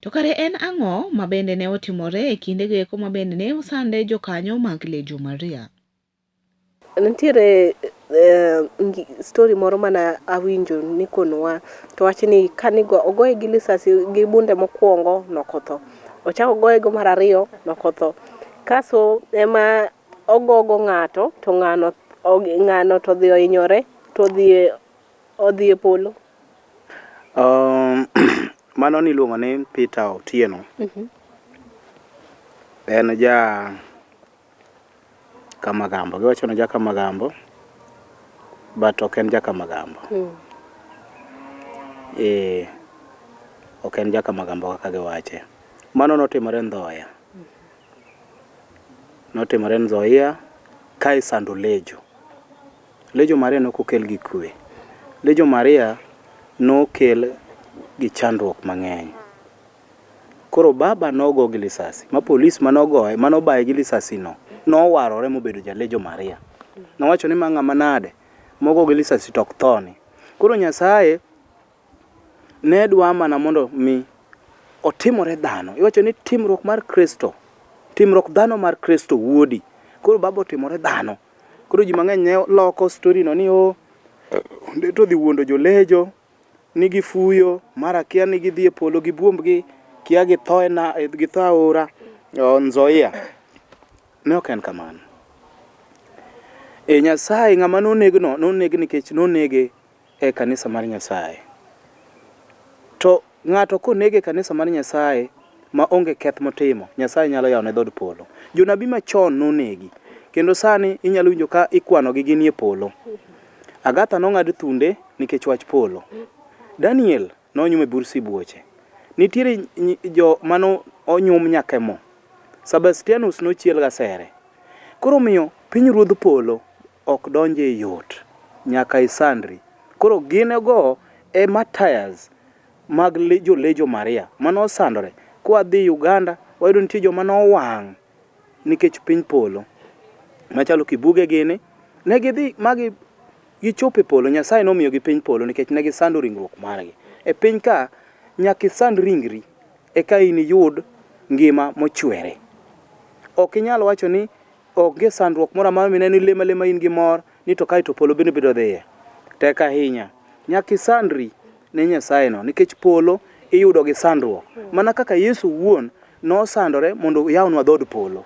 To kare en ang'o ma bende ne otimore e kindego eko ma bende ne osande jokanyo mag Legion Maria? Nitiere story moro mane awinjo nikonowa to wach ni kane ogoye gi lisasi gi bunde mokwongo nok otho. Ochak ogoye go mar ariyo nok otho. Kaso ema ogogo ng'ato to ng'ano to odhi ohinyore to odhi e polo. Mano niluongo ni Peter Otieno. En ja Kamagambo. Giwacho ni ja Kamagambo, but ok en ja Kamagambo. Ok en ja Kamagambo kaka giwache. Mano notimore Nzoia. Notimore Nzoia ka isando Lejo. Lejo Maria ne ok okel gi kwe. Lejo Maria nokel gi chandruok mang'eny. Koro baba nogo gi lisasi, ma polis manogoye, manobaye gi lisasi no, nowarore mobedo ja Lejo Maria. Nowacho ni ma ng'ama nade, mogo gi lisasi to ok tho ni. Koro Nyasaye ne dwa mana mondo mi otimore dhano. Iwacho ni timruok mar Kristo, timruok dhano mar Kristo wuodi. Koro baba otimore dhano. Koro ji mang'eny ne loko story no ni o ondeto odhi wuondo jolejo ni gifuyo, mara kia ni gidhi e polo gi buombgi, kia githo e na, githo aora Nzoia. Ne ok en kamano. E Nyasaye ng'ama nonegno noneg nikech nonege e kanisa mar Nyasaye. To ng'ato koneg e kanisa mar Nyasaye ma onge keth motimo, Nyasaye nyalo yawone dhood polo. Jonabi machon nonegi, kendo sani inyalo winjo ka ikwanogi ginie polo. Agatha nong'ad thunde nikech wach polo. Daniel nonyum e bur sibuoche. Nitiere jo mano onyum nyaka e mo. Sebastianus nochiel gasere. Koro omiyo piny ruodh polo ok donje yot, nyaka isandri. Koro gin go e martyrs mag jo Legion Maria mane osandore. Kwadhi Uganda wayudo nitie joma nowang' nikech piny polo machalo Kibuge gini, ne gidhi ma gichopo e polo, Nyasaye nomiyogi piny polo nikech ne gisando ringruok margi. E piny ka nyaka isand ringri eka iniyud ngima mochwere. Ok inyal wacho ni onge sandruok moro amora mineno ilemo alema in gi mor ni to kae to polo bende biro dhiye. Tek ahinya. Nyaka isandri ne Nyasaye no nikech polo iyudo gi sandruok. Mana kaka Yesu owuon nosandore mondo oyawnwa dhood polo.